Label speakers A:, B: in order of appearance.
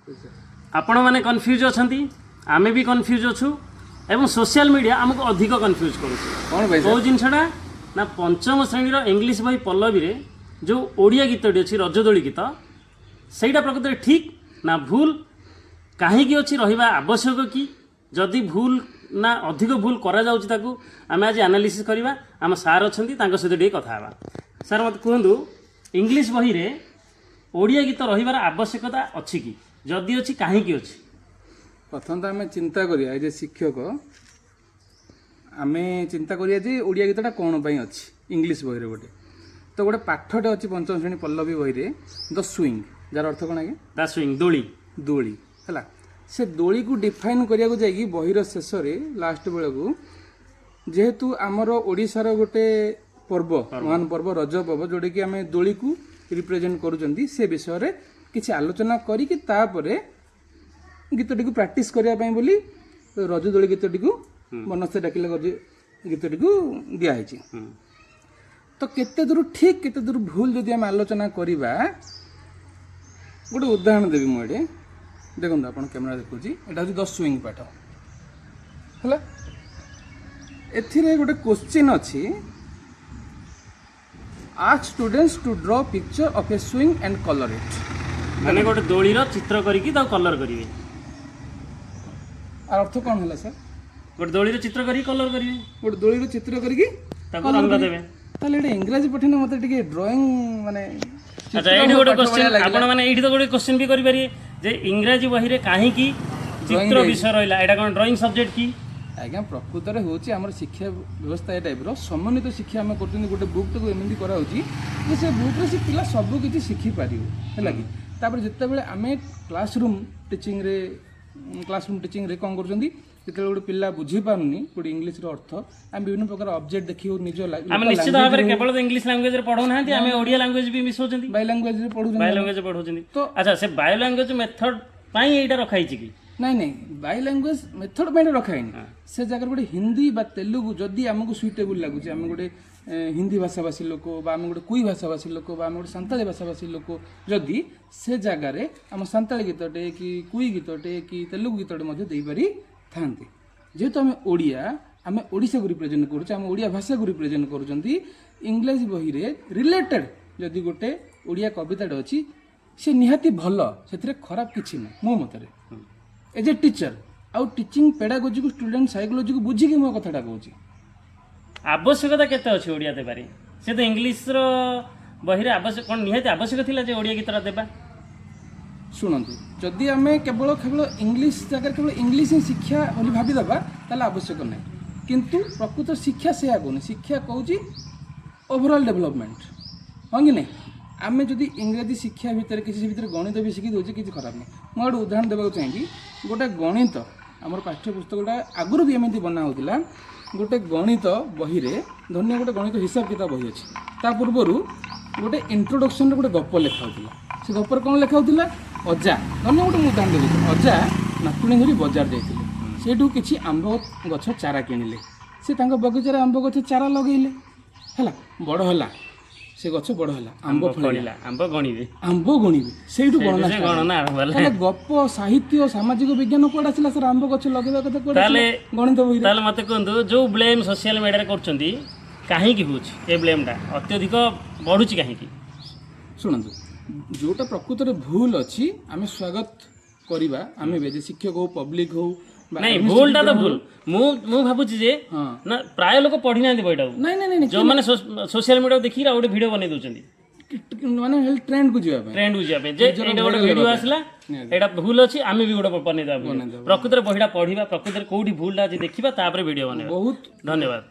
A: ଆପଣମାନେ କନଫ୍ୟୁଜ୍ ଅଛନ୍ତି, ଆମେ ବି କନଫ୍ୟୁଜ୍ ଅଛୁ ଏବଂ ସୋସିଆଲ ମିଡ଼ିଆ ଆମକୁ ଅଧିକ କନଫ୍ୟୁଜ୍ କରୁଛି।
B: କ'ଣ ପାଇଁ?
A: କେଉଁ ଜିନିଷଟା ନା, ପଞ୍ଚମ ଶ୍ରେଣୀର ଇଂଲିଶ ବହି ପଲ୍ଲବୀରେ ଯେଉଁ ଓଡ଼ିଆ ଗୀତଟି ଅଛି, ରଜଦୋଳି ଗୀତ, ସେଇଟା ପ୍ରକୃତରେ ଠିକ୍ ନା ଭୁଲ? କାହିଁକି ଅଛି? ରହିବା ଆବଶ୍ୟକ କି? ଯଦି ଭୁଲ ନା ଅଧିକ ଭୁଲ କରାଯାଉଛି, ତାକୁ ଆମେ ଆଜି ଆନାଲିସିସ୍ କରିବା। ଆମ ସାର୍ ଅଛନ୍ତି, ତାଙ୍କ ସହିତ ଟିକେ କଥା ହେବା। ସାର୍, ମୋତେ କୁହନ୍ତୁ, ଇଂଲିଶ ବହିରେ ଓଡ଼ିଆ ଗୀତ ରହିବାର ଆବଶ୍ୟକତା ଅଛି କି? ଯଦି ଅଛି, କାହିଁକି ଅଛି?
B: ପ୍ରଥମତଃ ଆମେ ଚିନ୍ତା କରିବା, ଏ ଯେ ଶିକ୍ଷକ, ଆମେ ଚିନ୍ତା କରିବା ଯେ ଓଡ଼ିଆ ଗୀତଟା କ'ଣ ପାଇଁ ଅଛି ଇଂଲିଶ ବହିରେ। ଗୋଟେ ତ ଗୋଟେ ପାଠଟେ ଅଛି ପଞ୍ଚମ ଶ୍ରେଣୀ ପଲ୍ଲବୀ ବହିରେ, ଦ ସୁଇଙ୍ଗ, ଯାହାର ଅର୍ଥ କ'ଣ ଆଜ୍ଞା?
A: ଦ ସୁଇଙ୍ଗ, ଦୋଳି।
B: ଦୋଳି ହେଲା। ସେ ଦୋଳିକୁ ଡିଫାଇନ୍ କରିବାକୁ ଯାଇକି ବହିର ଶେଷରେ, ଲାଷ୍ଟ ବେଳକୁ, ଯେହେତୁ ଆମର ଓଡ଼ିଶାର ଗୋଟେ ପର୍ବ, ମହାନ ପର୍ବ ରଜ ପର୍ବ, ଯେଉଁଟାକି ଆମେ ଦୋଳିକୁ ରିପ୍ରେଜେଣ୍ଟ କରୁଛନ୍ତି, ସେ ବିଷୟରେ କିଛି ଆଲୋଚନା କରିକି ତାପରେ ଗୀତଟିକୁ ପ୍ରାକ୍ଟିସ୍ କରିବା ପାଇଁ ବୋଲି ରଜ ଦୋଳି ଗୀତଟିକୁ, ବନସ୍ତେ ଡାକିଲା ଗଜ ଗୀତଟିକୁ ଦିଆହେଇଛି। ତ କେତେ ଦୂର ଠିକ୍, କେତେ ଦୂର ଭୁଲ, ଯଦି ଆମେ ଆଲୋଚନା କରିବା, ଗୋଟେ ଉଦାହରଣ ଦେବି ମୁଁ ଏଠି। ଦେଖନ୍ତୁ, ଆପଣ କ୍ୟାମେରା ଦେଖୁଛି, ଏଇଟା ହେଉଛି ଦ ସୁଇଙ୍ଗ ପାଠ ହେଲା। ଏଥିରେ ଗୋଟେ କୋଶ୍ଚିନ୍ ଅଛି, "Ask students to draw picture of a swing and colour it."
A: ମାନେ ଗୋଟେ ଦୋଳିର ଚିତ୍ର କରିକି ତାକୁ କଲର୍ କରିବେ।
B: ୟାର ଅର୍ଥ କ'ଣ ହେଲା ସାର୍?
A: ଗୋଟେ ଦୋଳିର ଚିତ୍ର କରିକି କଲର୍ କରିବେ।
B: ଗୋଟେ ଦୋଳିର ଚିତ୍ର କରିକି
A: ତାକୁ
B: colour
A: ରଙ୍ଗ
B: କରିବେ।
A: ଦେବେ।
B: ତାହେଲେ ଏଇଟା ଇଂରାଜୀ ପଠେଇଲେ ମୋତେ ଟିକେ ଡ୍ରଇଂ ମାନେ
A: ଆଚ୍ଛା, ଏଇଠି ଗୋଟେ କ୍ୱେଶ୍ଚିନ୍, ଆପଣମାନେ ଏଇଠି ତ ଗୋଟେ କ୍ୱେଶ୍ଚିନ୍ ବି କରିପାରିବେ ଯେ ଇଂରାଜୀ ବହିରେ କାହିଁକି ଚିତ୍ର ବିଷୟ ରହିଲା? ଏଇଟା କ'ଣ ଡ୍ରଇଂ ସବଜେକ୍ଟ କି?
B: ଆଜ୍ଞା, ପ୍ରକୃତରେ ହେଉଛି ଆମର ଶିକ୍ଷା ବ୍ୟବସ୍ଥା ଏ ଟାଇପ୍ର ସମନ୍ୱିତ ଶିକ୍ଷା ଆମେ କରୁଛନ୍ତି। ଗୋଟେ ବୁକ୍ଟାକୁ ଏମିତି କରାହେଉଛି ଯେ ସେ ବୁକ୍ରେ ସେ ପିଲା ସବୁ କିଛି ଶିଖିପାରିବ, ହେଲା କି? ତାପରେ ଯେତେବେଳେ ଆମେ କ୍ଲାସରୁମ୍ ଟିଚିଂରେ କ'ଣ କରୁଛନ୍ତି, ଯେତେବେଳେ ଗୋଟେ ପିଲା ବୁଝିପାରୁନି ଗୋଟେ ଇଂଲିଶର ଅର୍ଥ, ଆମେ ବିଭିନ୍ନ ପ୍ରକାର ଅବଜେକ୍ଟ ଦେଖିବୁ ନିଜ
A: ଆମେ ନିଶ୍ଚିତ ଭାବରେ କେବଳ ତ ଇଂଲିଶ ଲାଙ୍ଗୁଏଜରେ ପଢଉନାହାନ୍ତି, ଆମେ ଓଡ଼ିଆ ଲାଙ୍ଗୁଏଜ ବି ମିଶାଉଛନ୍ତି।
B: ବାଇ ଲାଙ୍ଗୁଏଜରେ ପଢୁଛନ୍ତି।
A: ବାଇ ଲାଙ୍ଗୁଏଜ ପଢଉଛନ୍ତି।
B: ତ
A: ଆଚ୍ଛା, ସେ ବାଇ ଲାଙ୍ଗୁଏଜ ମେଥଡ ପାଇଁ ଏଇଟା ରଖାହେଇଛି କି?
B: ନାଇଁ, ବାଇ ଲାଙ୍ଗୁଏଜ ମେଥଡ଼ ପାଇଁ ଏଇଟା ରଖା ହେଇନି। ସେ ଜାଗାରେ ଗୋଟେ ହିନ୍ଦୀ ବା ତେଲୁଗୁ ଯଦି ଆମକୁ ସୁଇଟେବୁଲ୍ ଲାଗୁଛି, ଆମେ ଗୋଟେ ହିନ୍ଦୀ ଭାଷାଭାଷୀ ଲୋକ ବା ଆମେ ଗୋଟେ କୁଇ ଭାଷାଭାଷୀ ଲୋକ ବା ଆମେ ଗୋଟେ ସାନ୍ତାଳୀ ଭାଷାଭାଷୀ ଲୋକ, ଯଦି ସେ ଜାଗାରେ ଆମ ସାନ୍ତାଳୀ ଗୀତଟେ କି କୁଇ ଗୀତଟେ କି ତେଲୁଗୁ ଗୀତଟେ ମଧ୍ୟ ଦେଇପାରିଥାନ୍ତେ। ଯେହେତୁ ଆମେ ଓଡ଼ିଆ, ଆମେ ଓଡ଼ିଶାକୁ ରିପ୍ରେଜେଣ୍ଟ କରୁଛେ, ଆମେ ଓଡ଼ିଆ ଭାଷାକୁ ରିପ୍ରେଜେଣ୍ଟ କରୁଛନ୍ତି, ଇଂରାଜୀ ବହିରେ ରିଲେଟେଡ୍ ଯଦି ଗୋଟେ ଓଡ଼ିଆ କବିତାଟେ ଅଛି, ସେ ନିହାତି ଭଲ, ସେଥିରେ ଖରାପ କିଛି ନାହିଁ ମୋ ମତରେ। ଏଜ୍ ଏ ଟିଚର ଆଉ ଟିଚିଂ ପେଡାଗୋଜିକୁ, ଷ୍ଟୁଡେଣ୍ଟ ସାଇକୋଲୋଜିକୁ ବୁଝିକି ମୋ କଥାଟା କହୁଛି।
A: ଆବଶ୍ୟକତା କେତେ ଅଛି ଓଡ଼ିଆ ଦେବାରେ? ସେ ତ ଇଂଲିଶର ବହିରେ ଆବଶ୍ୟକ କ'ଣ, ନିହାତି ଆବଶ୍ୟକ ଥିଲା ଯେ ଓଡ଼ିଆ ଗୀତଟା ଦେବା?
B: ଶୁଣନ୍ତୁ, ଯଦି ଆମେ କେବଳ କେବଳ ଇଂଲିଶ ଜାଗାରେ କେବଳ ଇଂଲିଶ ହିଁ ଶିକ୍ଷା ବୋଲି ଭାବିଦେବା, ତାହେଲେ ଆବଶ୍ୟକ ନାହିଁ। କିନ୍ତୁ ପ୍ରକୃତ ଶିକ୍ଷା ସେୟା କହୁନି। ଶିକ୍ଷା କହୁଛି ଓଭରଅଲ୍ ଡେଭଲପମେଣ୍ଟ, ହଁ କି ନାହିଁ? ଆମେ ଯଦି ଇଂରାଜୀ ଶିକ୍ଷା ଭିତରେ କିଛି, ସେ ଭିତରେ ଗଣିତ ବି ଶିଖି ଦେଉଛେ, କିଛି ଖରାପ ନାହିଁ। ମୁଁ ଗୋଟେ ଉଦାହରଣ ଦେବାକୁ ଚାହିଁବି। ଗୋଟେ ଗଣିତ ଆମର ପାଠ୍ୟପୁସ୍ତକଟା ଆଗରୁ ବି ଏମିତି ବନା ହେଉଥିଲା। ଗୋଟେ ଗଣିତ ବହିରେ, ଧରିନିଅ ଗୋଟେ ଗଣିତ ହିସାବ କିତାବ ବହି ଅଛି, ତା ପୂର୍ବରୁ ଗୋଟେ ଇଣ୍ଟ୍ରୋଡକ୍ସନରେ ଗୋଟେ ଗପ ଲେଖା ହେଉଥିଲା। ସେ ଗପରେ କ'ଣ ଲେଖା ହେଉଥିଲା? ଅଜା, ଧରିନିଅ ଗୋଟେ ମୁଁ ଉଦାହରଣ ଦେଉଛି, ଅଜା ନାତୁଣୀ ଧରି ବଜାର ଯାଇଥିଲେ। ସେଇଠୁ କିଛି ଆମ୍ବ ଗଛ ଚାରା କିଣିଲେ। ସେ ତାଙ୍କ ବଗିଚାରେ ଆମ୍ବ ଗଛ ଚାରା ଲଗେଇଲେ। ହେଲା, ବଡ଼ ହେଲା, ସେ ଗଛ ବଡ଼ ହେଲା, ଆମ୍ବ ଫଳିଲା।
A: ଫଳିଲା, ଆମ୍ବ ଗଣିବେ।
B: ଆମ୍ବ ଗଣିବେ, ସେଇଠୁ ଗଣନା
A: ସେ
B: start ହେଲା।
A: ଗଣନା ଆରମ୍ଭ ହେଲା।
B: ତାହେଲେ ଗପ, ସାହିତ୍ୟ, ସାମାଜିକ ବିଜ୍ଞାନ କୁଆଡ଼େ ଆସିଲା ସାର୍? ଆମ୍ବ ଗଛ ଲଗେଇବା କଥା କୁଆଡ଼େ
A: ତାହେଲେ
B: ଆସିଲା ଗଣିତ ବହିରେ?
A: ତାହେଲେ ମୋତେ କୁହନ୍ତୁ, ଯୋଉ ବ୍ଲେମ୍ ସୋସିଆଲ ମିଡ଼ିଆରେ କରୁଛନ୍ତି, କାହିଁକି ହେଉଛି? ଏ ବ୍ଲେମ୍ଟା ଅତ୍ୟଧିକ ବଢୁଛି କାହିଁକି?
B: ଶୁଣନ୍ତୁ, ଯୋଉଟା ପ୍ରକୃତରେ ଭୁଲ ଅଛି, ଆମେ ସ୍ୱାଗତ କରିବା। ଆମେ ବି ଯେ ଶିକ୍ଷକ ହଉ, ପବ୍ଲିକ ହଉ ବା
A: ନାଇଁ, ଭୁଲଟା ତ ଭୁଲ। ମୁଁ ଭାବୁଛି ଯେ ନା, ପ୍ରାୟ ଲୋକ ପଢିନାହାନ୍ତି ବହିଟାକୁ।
B: ନାଇଁ ନାଇଁ ନାଇଁ
A: ଯୋଉମାନେ ସୋସିଆଲ ମିଡ଼ିଆକୁ ଦେଖିକି ଆଉ ଗୋଟେ ଭିଡ଼ିଓ ବନେଇ ଦଉଛନ୍ତି।
B: ମାନେ ହେଲେ ଟ୍ରେଣ୍ଡକୁ ଯିବା ପାଇଁ।
A: ଟ୍ରେଣ୍ଡକୁ ଯିବା ପାଇଁ ଯେ ଏଇଟା ଗୋଟେ ଭିଡ଼ିଓ ଆସିଲା, ଏଇଟା ଭୁଲ ଅଛି, ଆମେ ବି ଗୋଟେ ବନେଇଦେବା ଭିଡ଼ିଓ। ପ୍ରକୃତରେ ବହିଟା ପଢିବା, ପ୍ରକୃତରେ କୋଉଠି ଭୁଲଟା ଅଛି ଦେଖିବା, ତାପରେ ଭିଡ଼ିଓ ବନେଇବା।
B: ବହୁତ
A: ଧନ୍ୟବାଦ।